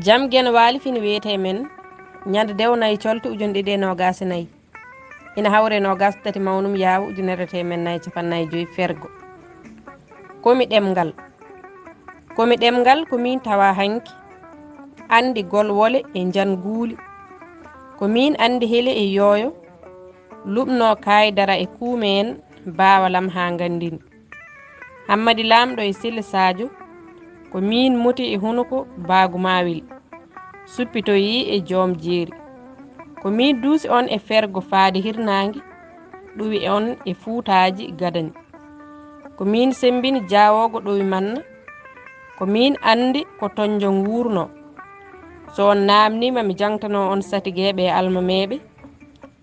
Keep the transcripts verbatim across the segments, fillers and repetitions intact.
Jam Genwaali fini wiyetee men ñande dewo nayi colte ujunɗiɗi e noogaas e nayi, ina hawre noogaas tati mawnum yaawu ujunere teemen nayi capannay joyi fergo. Komi ɗemngal. Komi ɗemngal ko miin tawa hanki anndi golwole e njanguuli. Ko miin anndi hele e yooyo, luɓnoo kaay dara e kuume en baawa lam haa nganndin. Hammadi Laamɗo e Sile Saajo, ko miin moti e hunuko Baagu Maawil, suppitoyii e Joom Jeeri. Ko miin duusi on e fergo faade hirnaange, ɗuwi on e fuutaaji gadani. Ko miin semmbini jaawoogo ɗowi manna, ko miin anndi ko toñjo nguurnoo. So on naamniima mi jaŋtanoo on satigeeɓe e almameeɓe,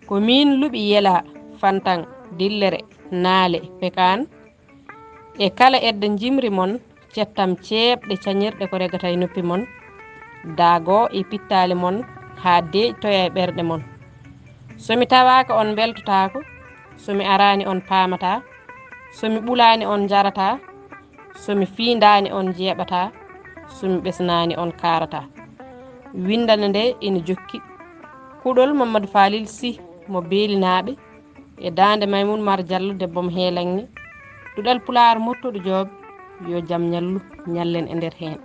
ko miin luɓi yelaa, fantaŋ, dillere, naale, pekaan, e kala edda njimri mon, cettam ceeɓɗe cañirɗe ko regata e noppi mon, daago e pittaali mon haa deeƴtoya e ɓerɗe mon. So mi tawaaka on mbeltotaako, so mi araani on paamataa, so mi ɓulaani on njarataa, so mi fiindaani on njeeɓataa, so mi ɓesnaani on kaarataa. Winndannde nde ina jokki. Kuɗol Mamadou Falil Sy mo Beelinaaɓe e daande Maymun Mar Jallo debbo mo Heelaŋŋe. Duɗal Pulaar mottuɗo Joob, yo jam ñallu, ñallen e nder heen.